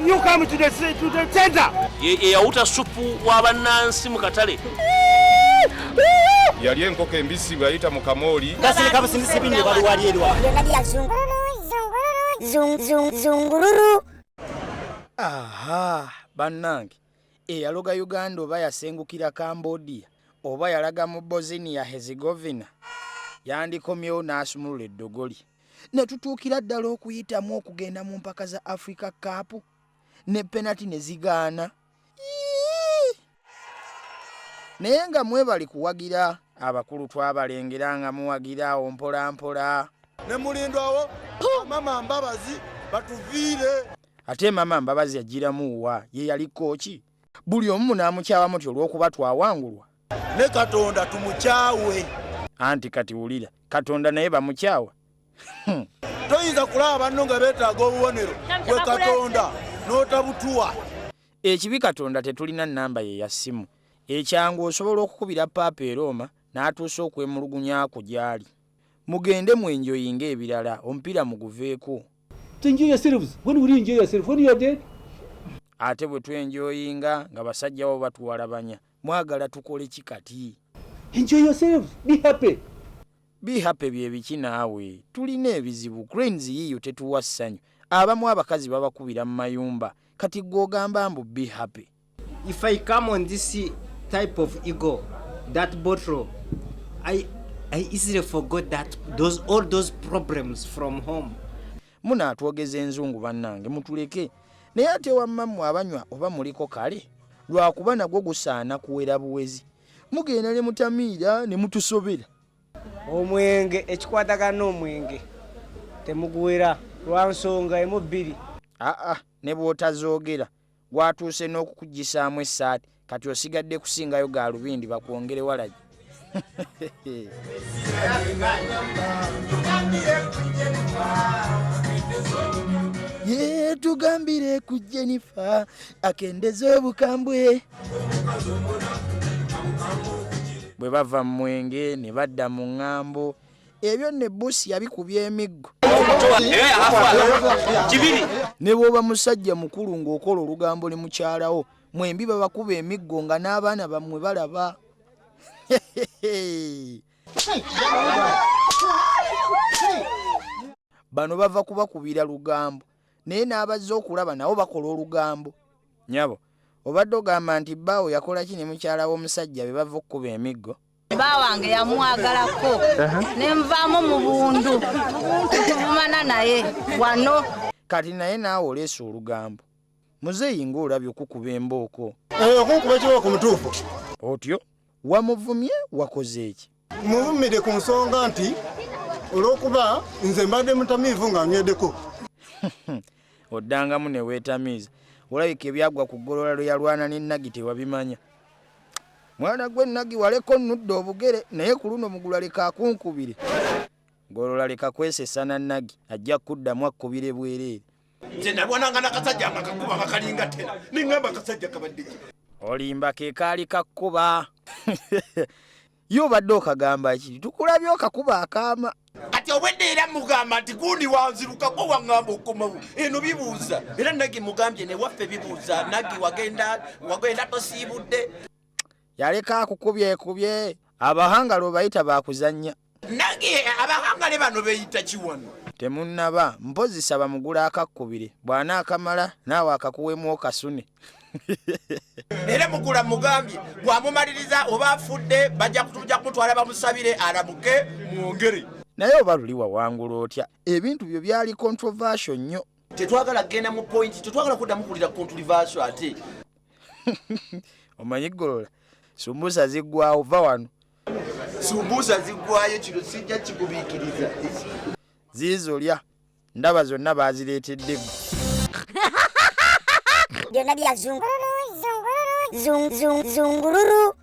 You come to the center. Ye yawuta supu wa bannansi mu katale. Yali enkoko embisi bwe yayita mu kamooli. Gasirika busindisi binyo bali wali erwa. Byonna bya zungululu zungululu zung zung zungululu. Aha, bannange, eyaloga Uganda oba yasengukira Cambodia oba yalaga mu Bosnia Herzegovina, yandikomyewo n'asumulula eddogoli ne tutuukira ddala okuyitamu okugenda mu mpaka za Africa Cup ne penati ne zigaana. Ii! Naye nga mwebali kuwagira abakulu, twabalengera nga muwagira awo mpola mpola. Ne mulindwawo Mama Mbabazi batuviire. Ate Mama Mbabazi yagiramu wa? Ye yali kooki? Buli omu n'amukyawa muti olw'okuba twawangulwa. Ne Katonda tumukyawe. Anti kati wulira, Katonda naye bamukyawa. Toyinza kulaba banno nga beetaaga obubonero gwe Katonda n'otabutuwa. Ekibi Katonda tetulina nnamba ye ya ssimu. Ekyangu osobola okukubira Paapa e Rooma n'atuusa okwemulugunya kwo gy'ali. Mugende mwenjoyinga ebirala, omupiira muguveeko. To enjoy yourselves. When will you enjoy yourself? When you are dead? Ate bwe twenjoyinga nga basajja bo batuwalabanya, mwagala tukole ki kati? Enjoy yourselves. Be happy. Be happy bye biki naawe? Tulina ebizibu, Cranes yiiyo tetuwa ssanyu. Abamu abakazi babakubira mu mayumba, kati ggwe ogamba mbu be happy. If I come on this type of ego, that bottle, I easily forgot that those all those problems from home. Munaatwogeza enzungu bannange, mutuleke. Naye ate wamma mmwe abanywa oba muliko kale, lwakuba nagwo gusaana kuwera buwezi. Mugenda ne mutamiira ne mutusobera. Omwenge, ekikwatagana n'omwenge temuguwera lwa nsonga emu bbiri. Aa, ne bw'otazoogera, gwatuuse n'okukugisaamu essaati, kati osigadde kusingayo gaalubindi bakwongere walagi. Ye tugambire ku Jennifer akendeze obukambwe. Bwe bava mu mwenge ne badda mu ŋŋambo, ebyo nno ebbuusi yabikubya emiggo. Ne bw'oba musajja mukulu ng'okola olugambo ne mukyalawo, mwembi babakuba emiggo nga n'abaana bammwe balaba. Bano bava kubakubira lugambo, naye n'abazze okulaba nabo bakola olugambo. Nnyabo, obadde ogamba nti bbaawo yakola ki ne mukyala w'omusajja be bava okukuba emiggo? Bba wange yamwagalako ne nvaamu mu bundu tuvumana naye wano. Kati naye naawe oleese olugambo. Muzeeyi ng'olabye okukuba embooko. Okunkuba ekibooko mutuufu. Otyo wamuvumye, wakoze eki? Muvumire ku nsonga nti olw'okuba nze mbadde mutamiivu nga nyweddeko. Oddangamu ne weetamiiza. Olabika ebyagwa ku ggolola lwe yalwana ne Nagi tewabimanya. Mwana gwe Nagi waleko nnudde obugere, naye ku luno Mugula leka akunkubire. Golola leka kwesesa na Nagi, ajja kuddamu akkubire bwereere. Nze nalwananga n'akasajja nga kakuba nga kalinga tera, ne ŋŋamba akasajja kabadde ki? Olimba, ke kaali kakkuba. Ye obadde okagamba ki? Tukulabye okakuba akaama. Kati obwedde era mugamba nti gundi wanzirukako waŋŋamba okomawo eno bibuuza, era Nagi mugambye newaffe bibuuza. Nagi wagenda wagenda tosiibudde. Yaleka akukubyekubye. Abahanga lwe bayita bakuzannya. Nagi abahangale bano beeyita ki wano? Temunnaba, mpozi saba mugula akakkubire, bw'anaakamala naawe akakuwemu okasune. Era Mugula mugambye bwamumaliriza oba afudde bajja kutuja kumutwala bamusabire alamuke mwongere. Naye oba luli wawangula otya? Ebintu byo byali controversial nnyo. Tetwagala kugenda mu point, tetwagala kuddamu kuwulira controversial ate. Omanyi Golola, sumbusa ziggwawo, va wano. Sumbusa ziggwayo, kino sijja kikubiikiriza. Ziizolya ndaba zonna bazireetedde gwe. Byonna bya zungululu zungululu zung zung zungululu.